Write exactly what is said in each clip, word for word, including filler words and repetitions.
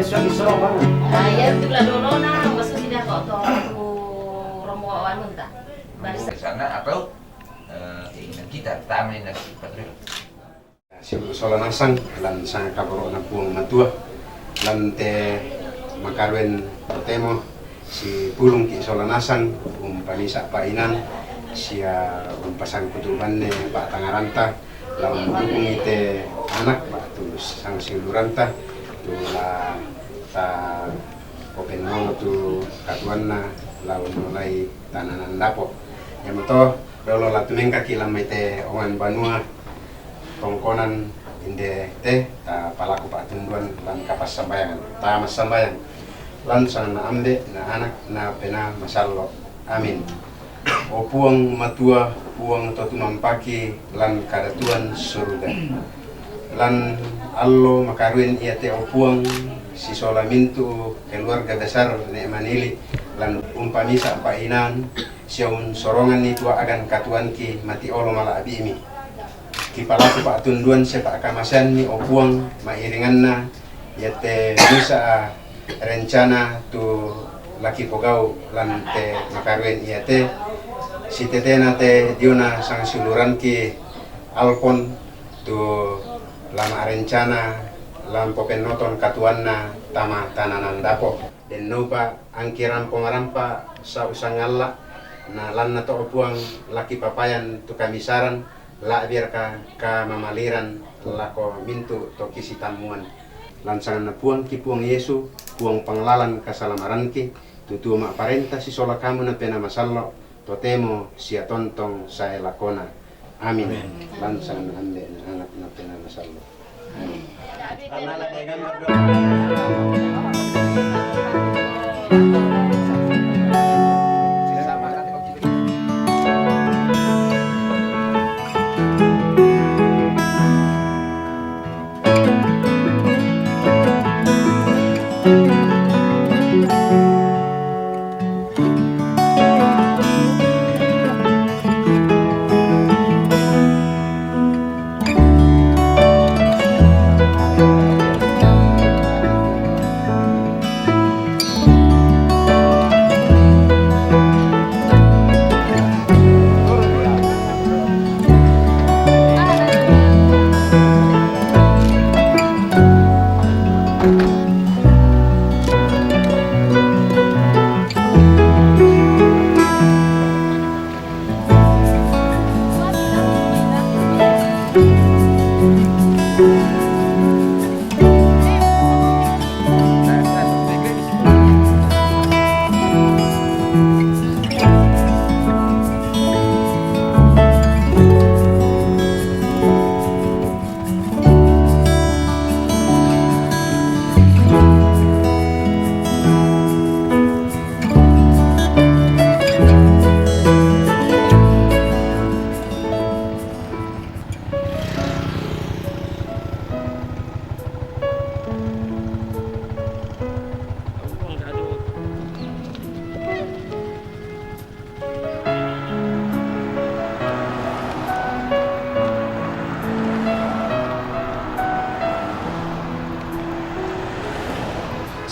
Suami sorong bangun. Ah, iya, tu la dolona, maksud tidak kok to, tu romo anu ta. Barisan. Di sana atau, eh, keinginan kita, pertama ini patriot. Si sola nasang, lan sanga kaboro'na Puang Matua, lan te makaruwen totemo, si pulungki' sola nasang, umpamisa' pa'inan, sia umpasangkutu' banne pa'tangaranta, la undukungi te anak ba'tu sangsiuluranta, tu la ta popennono tu katuanna, la unnolai tananan dapo'. Iamoto, riolo la tumengkaki' lan mai te ongan banua, tongkonan inde te, ta palaku pa'tunduan lan kapassambayangan. Ta massambayang. Lan sanganna Ambe', na Anak, na Penaa Masallo'. Amin. O Puang Matua, Puang to tumampaki lan kadatuan suruga. Lan allo makaruwen iate, o Puang, sisola mintu' keluarga besar ne' manili', lan umpamisa' pa'inan, sia unsoronganni tu a'gan katuanki mati olo mala'bi'mi. Kipalaku pa'tunduan sia pa'kamaseanni, o Puang, ma'iringanna iate misa' rencana tu la kipogau' lan te makaruwen iate, sitetena te diona sangsiuluranki Alpon tu la ma'rencana lan popennoton katuanna tama tananan dapo'. Dennopa angki rampo-marampa sau' sangalla', na lanna to, o Puang, la kipapayan tu kamisaran, la'biraka kamamaliran lako mintu' to kisitammuan. Lan sanganna Puangki Puang Yesu, Puang Panglalan kasalamaranki, tu tuo ma'parenta sisola Kamu na Penaa Masallo', totemo sia tontong sae lakona. Amin. Amin. Lan sanganna Ambe', na Anak, na Penaa Masallo'. Amin.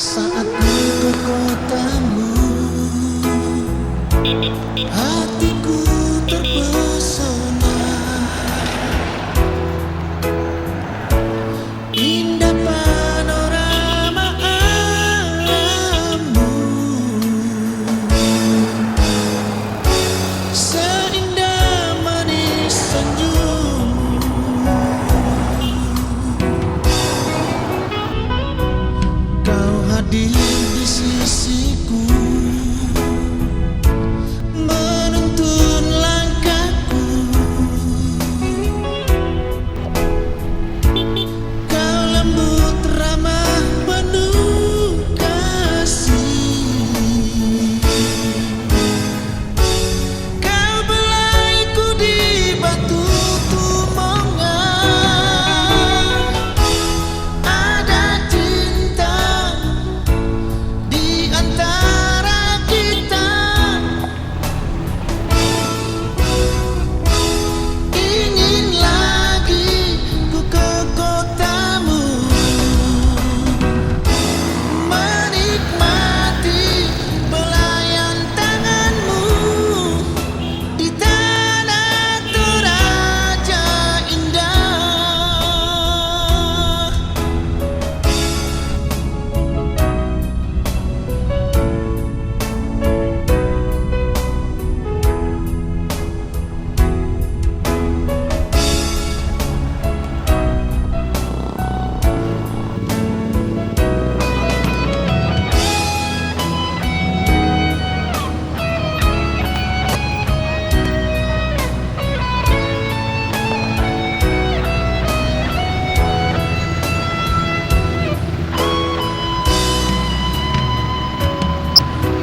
Saat ku ke kotamu, hatiku terpesona. Indah panorama alammu, seindah manis senyummu. Kau hadir di sisiku, menuntun langkahku. Kau lembut, ramah, penuh kasih. Kau belaiku di batu tumonga. Ada cinta di antara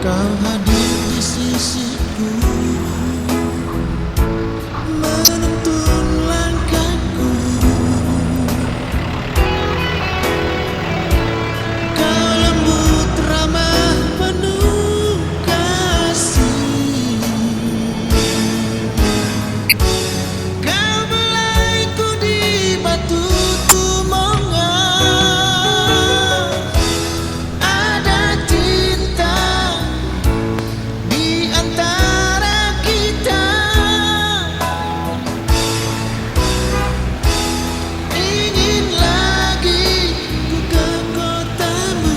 Kau hadir di sisiku, menuntun langkahku. Kau lembut, ramah, penuh kasih. Kau belaiku di batu tumonga. Ada cinta di antara kita. Ingin lagi ku ke kotamu,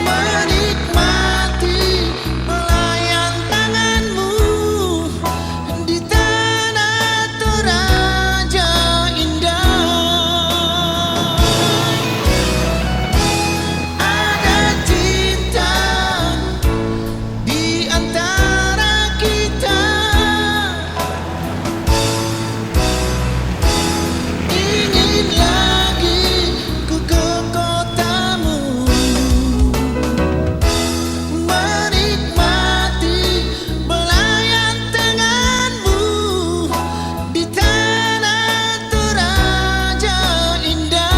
menikmati pelayan tanganmu di tanah Toraja indah. Ada cinta di antara kita. Ingin lagi ku ke kotamu, menikmati belayan tanganmu di tanah Toraja indah.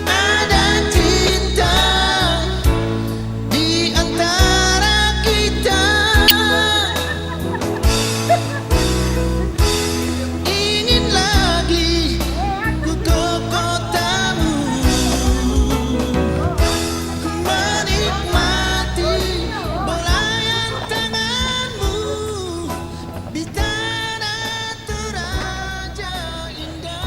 Ada cinta di antara kita. Ingin lagi ku ke kotamu, menikmati belayan tanganmu di tanah Toraja indah.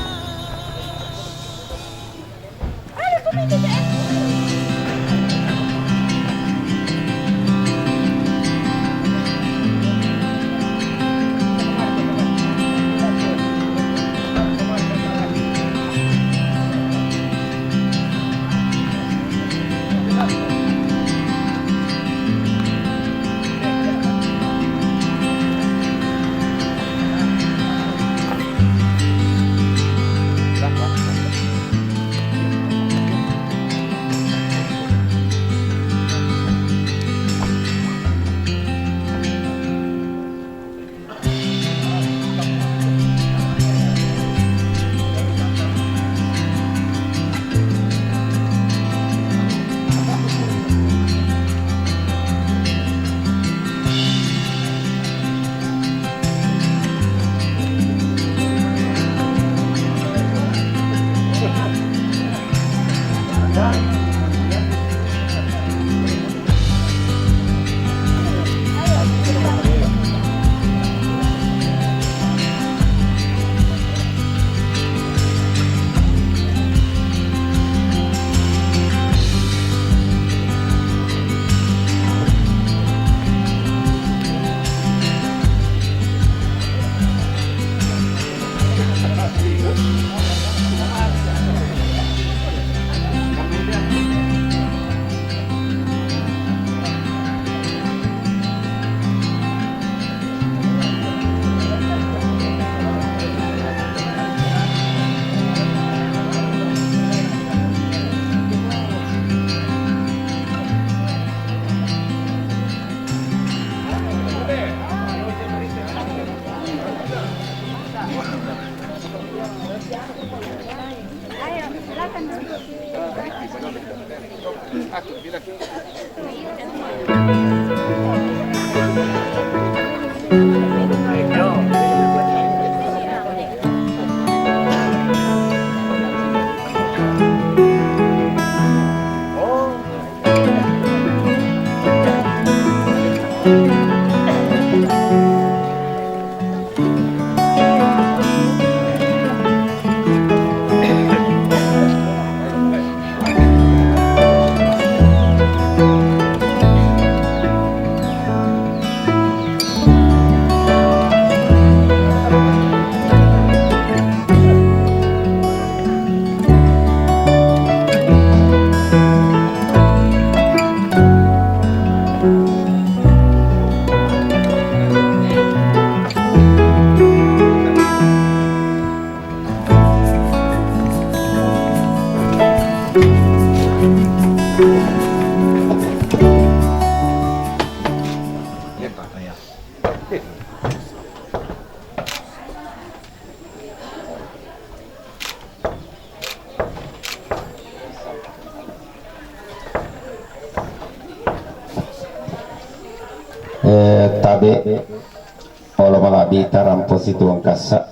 Olo mala'bi tarampo situong kassa',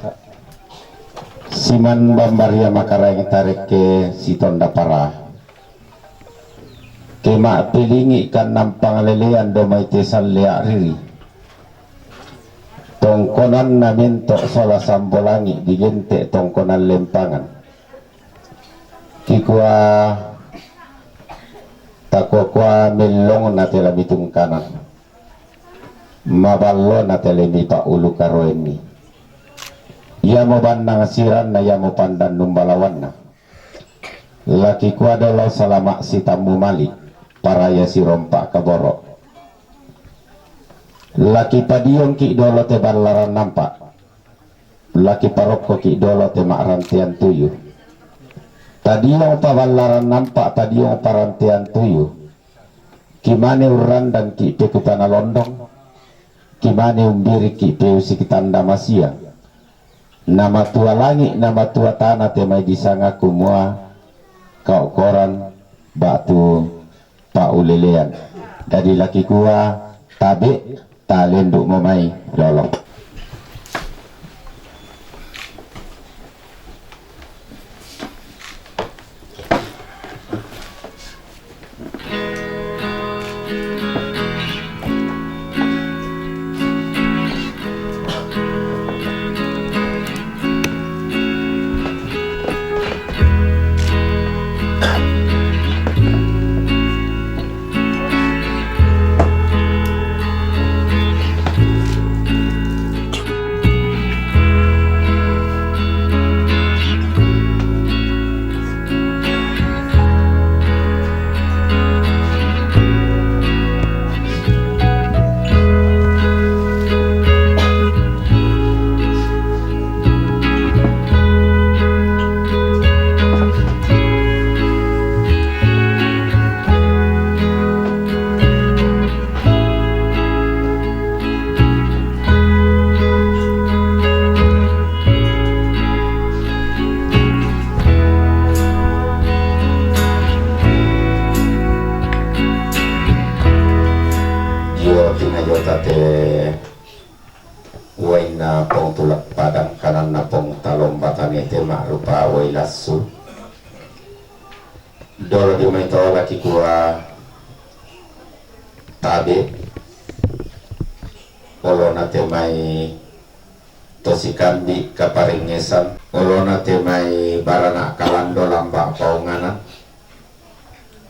siman bambaria makaraeng tarekke sitonda para. Ke ma'pelingi' kannang panglelean domai te sallea'riri. Tongkonanna mento' sola sambolangi' digente' tongkonan lempangan. Kikua, takokua mellongna te lamitungkanan, maballona te lemipa'ulu karoenni. Iamo bannang siranna, iamo pandannung balawanna. Lakikua dolo salama' sitammu mali', paraya sirompa' kaboro'. Lakipadiongki' dolo te ballaran nampa'. Lakiparokkoki' dolo te ma'rantean tuyu. Tadiong paballaran nampa', tadiong parantean tuyu. Kimane urrandangki' pekutana londong, kimane umbiriki' peusik tanda masiang. Namatua langi', namatua tana te mai disanga kumua kao'koran ba'tu pa'ulelean. Dadi lakikua tabe', talendu'mo mai dolo. Dio tingajota te uainna Pong Tulak Padang, kananna Pong Talomba Tanete ma'rupa uai lassu. Dolo dio mai tolaki kua tabe', olona te mai to sikambi' kaparengngesan, olona te mai barana' kalando lamba' paonganan,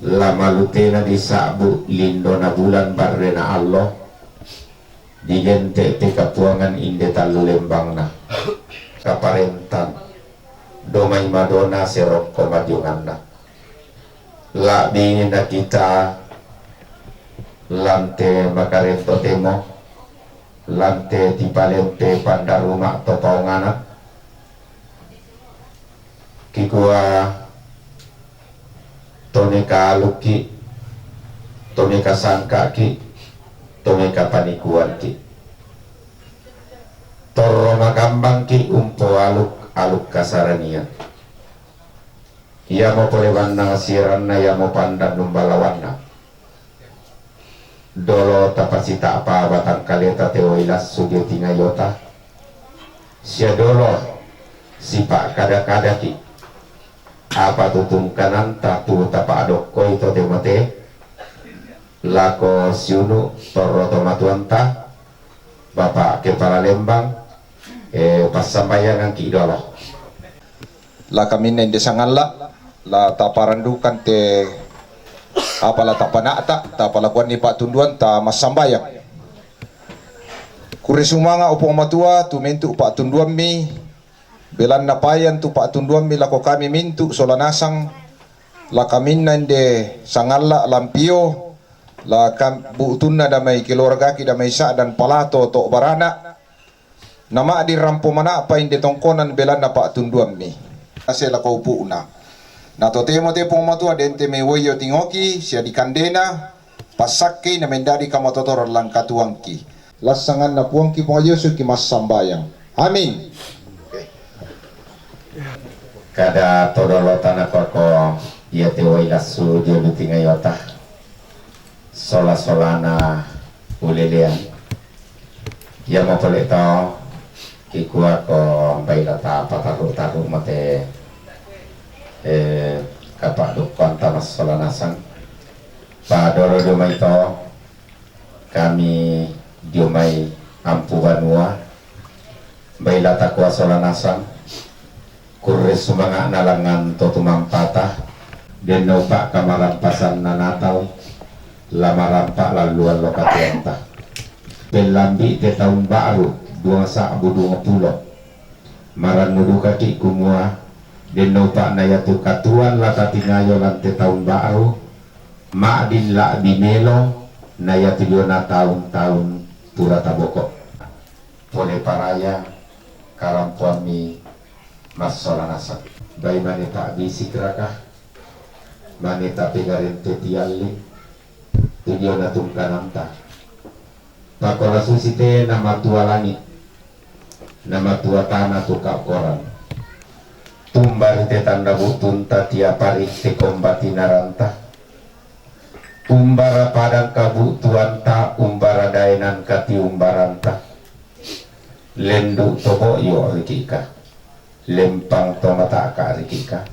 la malutena disa'bu' lindona bulan barrena allo, digente' te kapuangan inde tallu lembangna, kaparentan, domai madona serokko madionganna. La'bingi nakita lante makarento temo, lante tipalempe pandaruma' to paonganan. Kikua to mekaalukki', to mekasangka'ki', to mekapanikuanki'. Torro magambangki' umpoaluk-aluk kasaranian. Iamo pole bannang siranna, iamo pandannung balawanna. Dolo tapasita'pa batang kaleta te uai lassu dio tingayota, sia dolo sipa'kada-kadaki', apa tu tungkananta tu tapa'dokkoi totemo te lako siunu' torro tomatuanta, Bapak Kepala Lembang, eh, passambayangangki' dolo. La kaminna inde sangalla', la taparandukan te apa la tapana'ta, tapalakuanni pa'tunduan, ta massambayang. Kurre sumanga', o Puang Matua, tu mentu' pa'tunduammi, belanna payan tu pa'tunduammi lako kami mintu' sola nasang, la kaminna inde sangalla' lampio, la kam-, bu'tunna damai keluargaki, damai sa'dan palato to' barana', nama'di rampo mana'pa inde tongkonan belanna pa'tunduammi. Ase lako upu'na. Na totemo te Puang Matua, dente mai woio tingoki, sia dikandena, passakkei na mendadi kamatotoran lan katuoangki. Lassanganna Puangki Puang Yesu ki massambayang. Amin. Kada to dolota nakoko iate uai lassu dio lu tingayota. Sola-solana ulelean. Iamo pole to, kikua ko mbaila ta pataru-taru mo te, eh, kapa'dukkuanta massola nasang. Padolo dio mai to, kami dio mai ampu banua, mbaila ta kua sola nasang, kurre sumanga'na langngan to tumampata, denno upa' kamarampasanna Natal, la marampa lalluan lo katuoanta. Pellambi' te taung ba'ru duang sa'bu duang pulo. Marannu dukaki' kumua, denno upa'na iatu katuoan la tatingayo lan te taung ba'ru, ma'din la'bi melo na iatu diona taung-taung pura taboko'. Pole paraya karampoammi massola nasang. Bai mane ta'bisikraka, mane tapegarente tialli tu diona tungkananta. Pakola susi te namatua langi', namatua tana tu ka'koran. Tumbari te tanra bu'tunta tiapari te kombatinaranta. Umbara padang kabu'tuanta, umbara daenan katiumbaranta. Lendu' to bo'yo' riki'ka, lempang to mata'ka' riki'ka.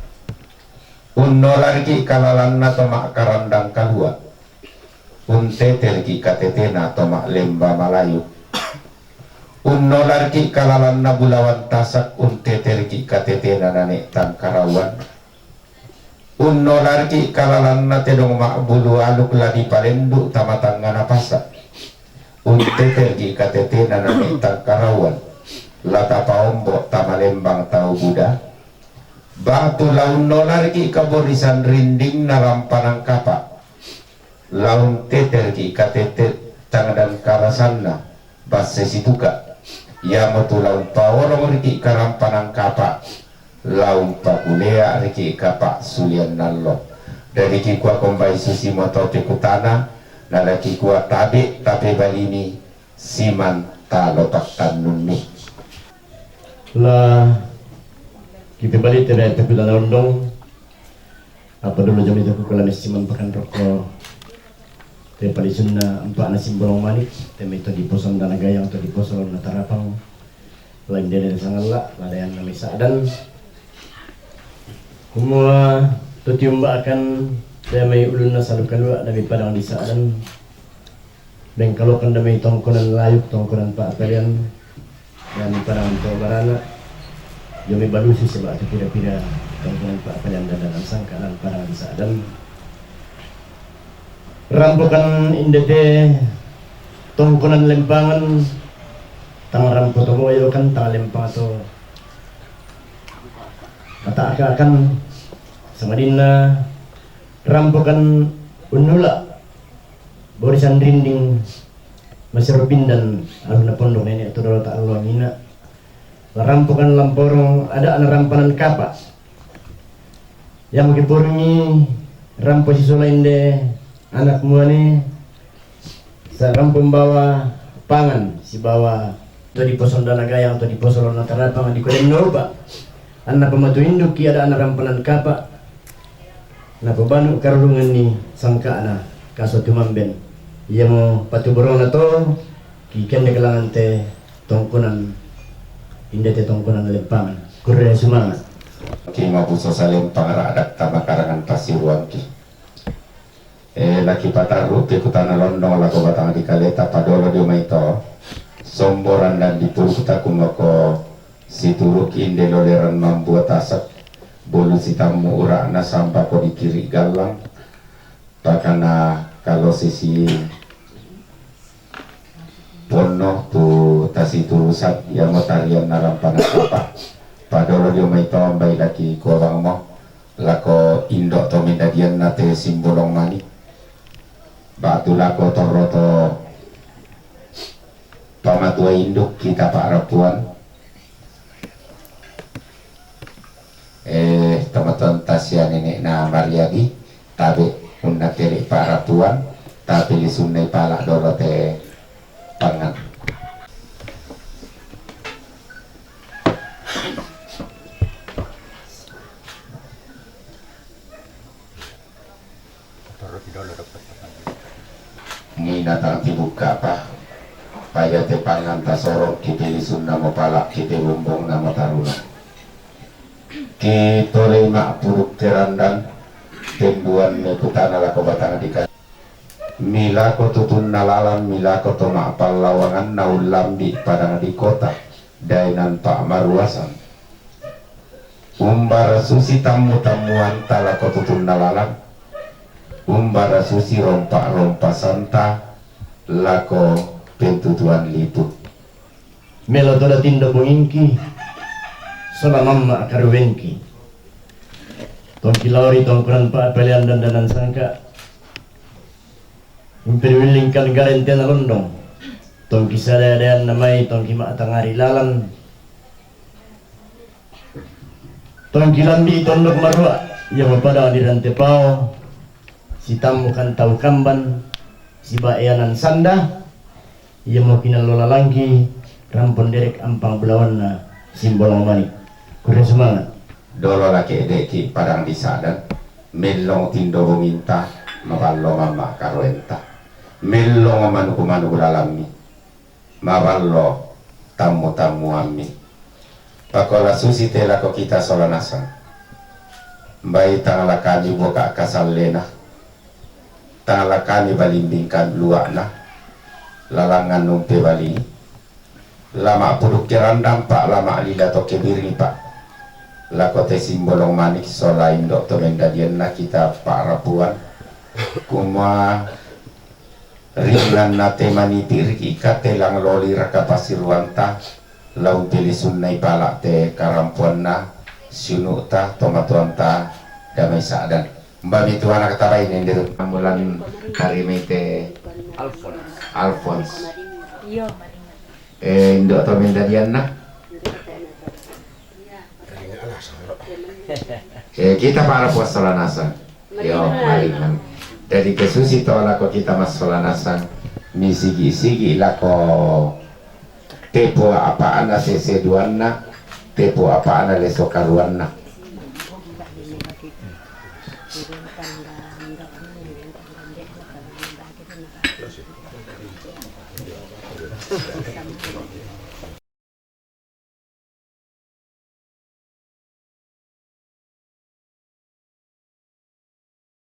Unnola riki'ka lalanna to ma'karandang kalua', untete riki'ka tetena to ma'lemba malayu. Unnola riki'ka lalanna bulawan tasak, untete riki'ka tetena nane' tangkarauan. Unnola riki'ka lalanna tedong ma'bulu aluk la dipalendu' tama tangngana pasa'. Untete riki'ka tetena nane' tangkarauan, la tapaombo' tama lembang tau buda. Ba'tu la unnola riki'ka borisan rinding na rampanan kapa'. La untete riki'ka tete tangdang karasanna basse situka'. Iamotu la umpaorong riki'ka rampanan kapa', la umpakulea riki'ka pa'sulianna allo. Dadi kikua kombai susimo to pekutana, na la kikua tabe' tapebalimi, siman talo pakkannunni. La kipebali te dai pekutana ondong, apa dolo jami te kukulani siman pakan rokko. Te palisunna empa'na simbolong mani', te mai to diposong dana gayang to diposong na tarapang, lain dene sangalla, ladayanna mai sa'dan. Kumua to tiumba'kan te mai ulunna salu kalua' na mai padang di sa'dan. Bengkalokan da mai tongkonan layuk, tongkonan pa'palian, dan padang to barana. Dio mai balusi sebab tu pira-pira tongkonan pa'palian dan dalam sangka dan padang di sa'dan. Rampokan indete tongkonan lempangan, tang rampo to boyo kan, tang lempang to kata akan sama dinna rampokan unnula borisan rinding masero pindan aluna pondok nene' to dolo ta allo mina. La rampokan lamporong ada na rampanan kapa'. Yang kipuringi rampo sisola inde anak muane, sa rampo mbawa pangan sibawa to diposong dana gayang to diposong na tarapang di koden noba. Anna pamatu induk ki ada na rampanan kapa'. Napabanu karurunganni sangka'na kaso tumamben. Iamo patuborona to ki kende kalangan te tongkonan, indete tongkonan lempangan. Kurre sumanga'. Ki mabuso salempang ra'dak tama karangan pasiruangki. Eh, laki patarru' pekutana londong lako batang di kaleta padolo dio mai to. Somboran dan dipurukta kumako situru' inde loleran mambua tasak, bolu sitammu ura'na sambako dikiri' gallang, pakana kalo sisi ponno tu tasiturusan, iamo tarian na rampanan kapa'. Padolo dio mai to mbai laki kuabangmo, lako indo' to mindadianna te simbolong mani'. Ba'tu lako torro to pamatua induk kita pa'rapuan. Eh, tomatoanta sia nene'na Mariadi, tabe' unnatele' pa'rapuan, tapi lisunnai pala' dolo te pangan. Mina tang tibukka apa? Paya te pangan tasorong, ki te lisunna mupala, ki te bumbungna mutaruna. Ki tolei ma'puduk te randan, tembuan mekutana lako batang di kayu. Milako tutunna lalan, milako to ma'pallawanganna ullambi padang di kota, daenan pa'maruasan. Umbara susi tammu-tammuanta lako tutunna lalan, umbara susi rompa-rompasanta lako pentutuan lipu. Melo to datindo bongingki, sola mamma karuengki. Tongki lao ri tongkonan pa'pelean dandanan sangka. Impiriwillingkan gareng tena londong. Tongki sadaya-dayanna mai, tongki ma'tangari lalan. Tongki lambi tondok marua, iya mapada di rante pao, sitammukan tau kamban, sibaeanan sanda, iya mo kinallo lalangki, rampon derek ampang bulawanna, simbolong manik. Kurre semangat. Dolo lake deki padang di sadan, mellong tindo bonginta, maballo mamma karoenta. Mellong manuku-manuku lalammi. Maballo tammu-tammuammi. Pakola susi te lako kita sola nasang. Mbai tang lakami boka kasallena. Tang lakami balimbingkan luakna. Lalangan numpe bali. Lama puduk kerandang pa, lama lila toke biring pa. Lako te simbolong manik sola indo to mendadianna kita pa rapuan. Kuma Ringanna te manipi riki kate lang loli raka pasiruanta, laung pili sunnai pala te karampuanna, siunu'ta, tomatoanta, damai sa'dan. Mbami tuana katabai nenderu mulan karimai te Alfons. Alfons. Eh, indo to mendadianna. Eh, kita para puas sola nasang. Yo, maringan. Jadi kesusi to lako kita massola nasang, misigi-sigi lako tepo apa'na sese duanna, tepo apa'na leso karuanna.